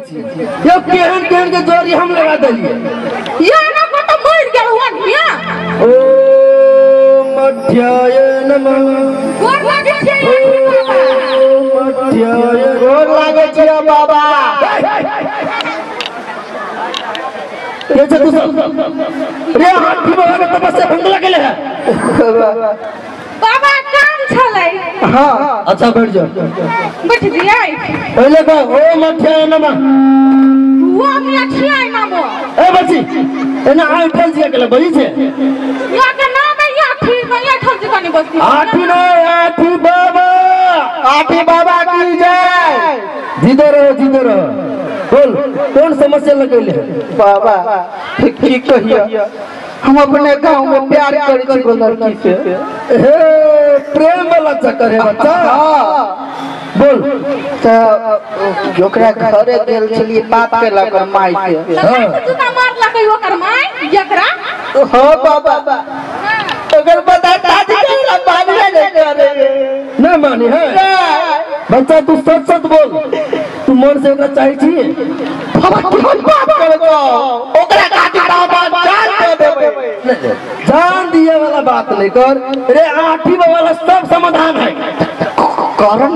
छी यो केहन केहन के जोड़ी हम लगा देलिए या ना को तो मर गेल हुन हिया ओ मध्याय नमः गोर लागे छी मध्याय गोर लागे छी बाबा ये छे तू सब रे हाथी बाबा के तपस्या भंग लगले है बाबा काम छलै। हां अच्छा बैठ जाओ बैठ जियै पहले कह ओ मध्याय नमः वो मध्याय नमः ए बच्ची एना आइ ठल जिया के बजी छे या के नाम है या ठीक या ठल जी कनी बस्ती आठी न आठी बाबा आठी बाबा की जय जीते रहो जीते रहो। बोल कौन समस्या लगैले बाबा की कहिया हम अपने गांव में प्यार करै छी एगो लड़की से। हे प्रेम वाला चक्कर है बच्चा। हां बोल त ओकरा घरे गेल छलिए बात केलक माई से। हां जूता मारलक ओकर माई एकरा। हां बाबा अगर बता दादी के मानबे नहीं करे नहीं मानी है बच्चा। तू सच सच बोल तू मन से ओकरा चाहे छी बाबा केहन बात करबो ओकरा काटी बाबा जान दे देबै। जान दिए वाला बात नहीं कर रे आठी वाला सब समाधान है करन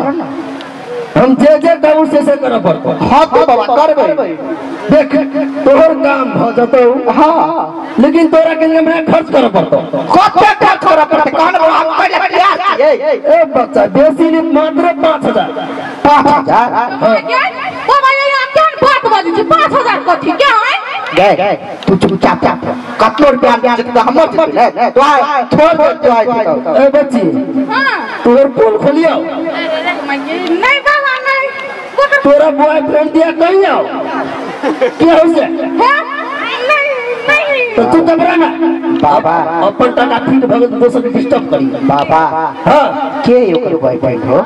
हम जे जे कहू से करऽ पड़तौ। हां तो बाबा करबै देख तोहर काम भ जतौ। हां लेकिन तोरा के हमरा खर्च करऽ पड़तौ। कते खर्च करऽ पड़तै कहन बाबा हम पहिले प्यार छियै। ए बच्चा बेसी नहीं मात्र 5000। 5000 बाबा ये केहन बात बाजै छी 5000 कथी के है गए तू चुपचाप कतनो रुपया जेतै हमर जेतै तो आइ छोड़ दे तो आइ। ए बच्ची हां तोहर पोल खोलियो नहीं बाबा नहीं तोरा बॉयफ्रेंड दिया कहीं आओ के हो से नहीं नहीं तो तू घबरा ना बाबा अपन टका फिट भगत दोसर के डिस्टर्ब करी बाबा। हां के ओकर बॉयफ्रेंड हो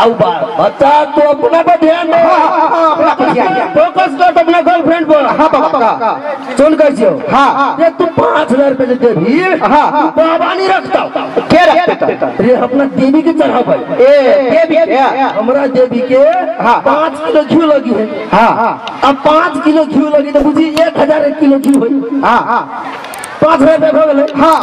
आउ बा बच्चा तू अपना पर ध्यान दे। हां अपना पर ध्यान फोकस कर अपना गर्लफ्रेंड पर। हां बाबा सुन कर छियो। हां ये तू 5000 रुपए दे देबी। हां बाबा नहीं रखता के रखता रे अपना देवी के चढ़ाबै। ए देवी के हमरा देवी के 5 किलो घी लगी है। हां अब 5 किलो घी लगी तो बुझी 1000 एक किलो घी होई। हां हां 5000 रुपया हो गेलै। हां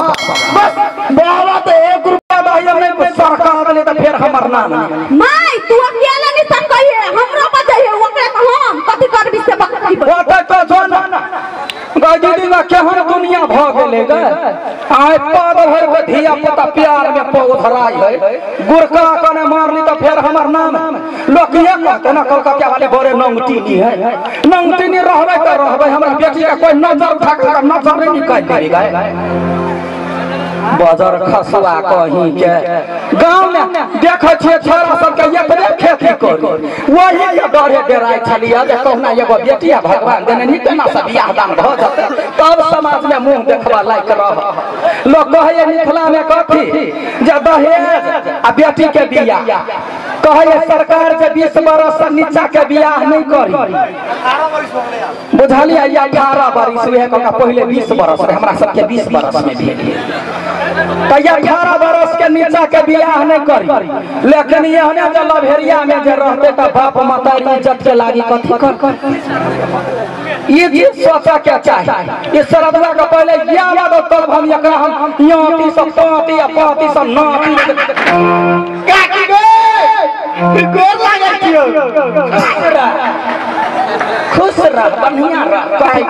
बस बाबा तो 1 रुपया भाई हमने सरकार ले त फेर हमर नाम my तू अकेला नहीं सकई है हमरो बजै है ओकरा त हम कथि करबी से बकरी ओतै तो जो ना गाय दीदी ना केहन दुनिया भ गेलै गे आइ पद भर के धिया पुता प्यार में पौधराई है गुरका कने मारली त फेर हमर नाम लोक ये कहते ना कलकत्ता वाले बड़े नंगटीनी है नंगटीनी रहबै त रहबै हमरा बेटी के कोई नजर उठा के नजर नहीं निकाल देबी गाय बाजार खसुआ कहीं के गांव में देखै छियै छोरा सबके एतबे खेती करी वही के डरे डराइ छलियै जे कहुना एगो बेटिया भगवान देने नी केना से बियाह दान भऽ जेतै तब समाज में मुंह देखबा लायक रह। लोग कहैए मिथिला में कथी जे दहेज आ बेटी के बियाह कहैए सरकार जे 20 बरस से नीचा के बियाह नहीं करी बुझलियै 18 बरिस उहे कका पहिले 20 बरस रहे हमरा सबके 20 बरस में भेल तो 18 बरस के नीचा के बियाह नहीं करी लेकिन एहने जे लभेरिया में जे रहते त बाप माता इज्जत के लागी कथी कर ये चीज सोचा के चाही। ये सरदुआ के पहले या दो तब हम एकरा हम याती सब पाती या पाती सब नाती काकी गे गोर लागे छियो खुश रह बढ़िया रह कथी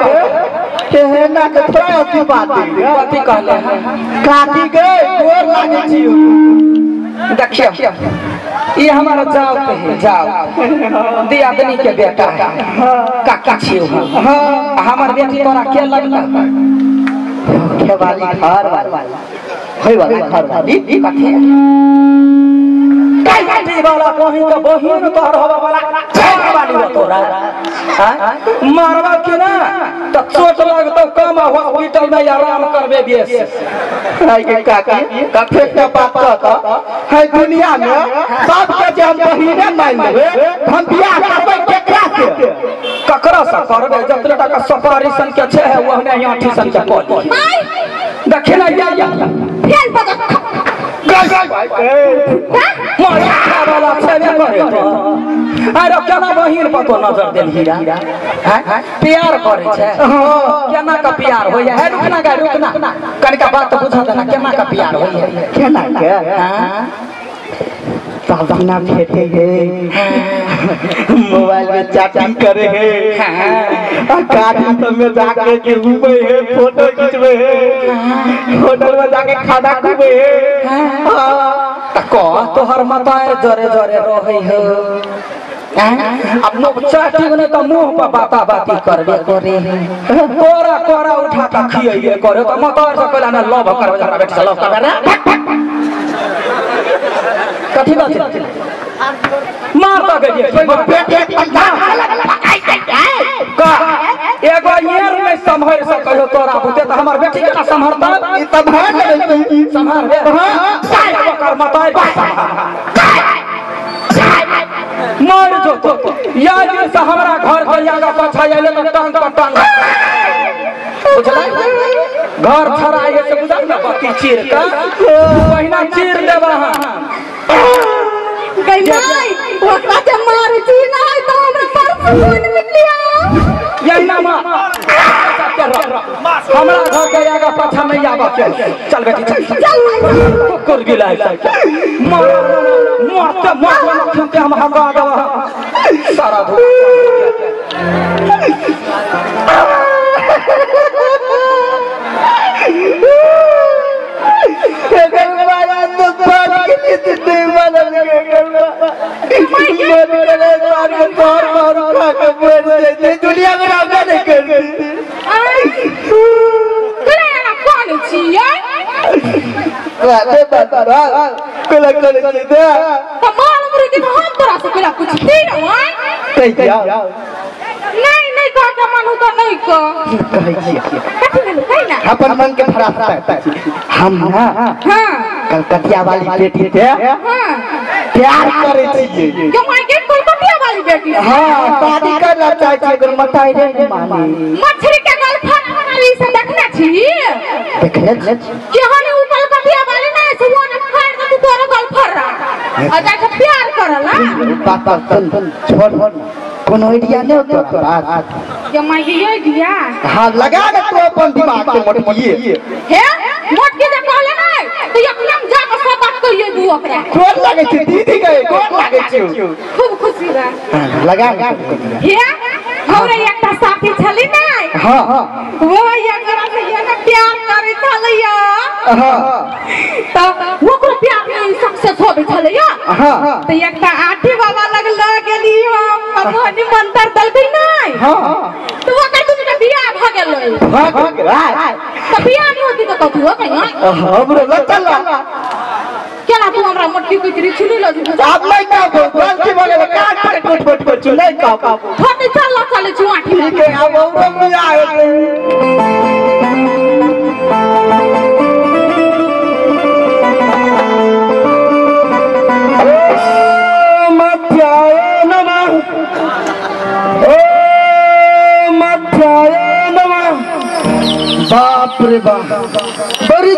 केहना के थोड़ा अथी बात कथी कहले काकी गे गोर लागे छियो। देखियो ये हमारा जाओ है जाओ दियादनी के बेटा है काका छियो। हां हमार बेटी तोरा के लगता के वाली घर वाली होय वाली घर वाली कथी काटी वाला कहीं तो बहिन तोहर होवा वाला घर वाली हो तोरा हां मारवा के ना त चोट लगतौ कम हॉस्पिटल में आराम करबे बेस है के काकी कथे के बात कहत है दुनिया में सब के जे हम बहिने मान लेबै हम बियाह करबै केकरा से ककरा से करबै जतने टका सफारी सन के छै है ओहने आठी सन के कऽ ली my देखि ना या फेल बजा मारा वाला छेबे करे तो अरे केना बहिन पर तो नजर देलही रा हैं प्यार करे छै केना का प्यार होय है रुकना गा रुकना कनिका बात बुझा देना केना का प्यार होय है केना के हां सावधाना भेटे है मोबाइल में चैटिंग करे है गाड़ी सब में जाके के घूमे है फोटो खींचवे है होटल में जाके खाना खुबे है त कह तोहर मतार जरे जरे रहे हो अब नो चैटिंग ने त मुंह पर बाता बाती करबे करे तोरा कोरा उठा के खियइए करे त मतार से कहला ना लव करबे जरा बेटी से लव करबे ना कथी बात मार त गइए का एगो येर में संभर सकल तोरा बुते त हमर बेटी के ना संभरता ई संभाल लेबै संभाल बे हां ओकर मताई मर जो तो या दिन से हमरा घर के आगा पाछा आइले त टांग पर टांग बुझलै घर छड़ाइए से बुझल ना बत्ती चीर का पहिना चीर देबा हां गई माई ओकरा के मार छी नहीं तो हमरा पर सुकून मिलिया यही ना मां हमरा घर के आगा पाछा नहीं आबा के चल बेटी चल चल कुकुर गिलाय मार मारते मारते खनते हम हगा देबा सारा धो दुनिया में राजा नहीं करती कौन छियै नहीं नहीं कह के मन हो तो नहीं कह कहै छी कथि भेल कहि ना अपन मन के फरास्ता हम ना हां कलकतिया वाली बेटी से हां प्यार करे छियै क्यों माय के कलकतिया वाली बेटी हां शादी करला चाहै छियै ओकर मताई नहीं मानी मछली के गर्लफ्रेंड वाली से देखने छी देखले छी केहन उ कलकतिया वाली ना से वो न फाड़ दे तू तोरा गर्लफ्रेंड आ जाके प्यार करला पापा सुन छोड़ कोनो आइडिया नहीं होतो तोरा ये my के आइडिया हां लगा दे तू अपन दिमाग के मोटकिए हे मोटकी जे कहले नै तो एकदम जा के सब बात कहिए दू ओकरा कोन लागे छै दीदी के कोन लागे छै खूब खुशी रह लगा दे हे हमरा एकटा साथी छली नै हां हां वो एकरा से ये ना प्यार करे छलैया हां त ओकरो प्यार में सक्सेस होबे छलैया हां त एकटा आठी बाबा लग ल गेली हम भगवानी मंत्र दलकै नै हां त ओकर दुनू के बियाह भ गेलै भ गेलै त बियाह नै होती त कथु हो कहिया हमरो ल चल केना तू हमरा मोटकी कुचरी छुनी ल जी आब नै कहबो गलती भ गेलै कान पर कोट कोट पर छु नै कहबो थोड़ी चल चले छु आठी ठीक है अब हमरो बियाह होतै बाप रे बाप बड़ी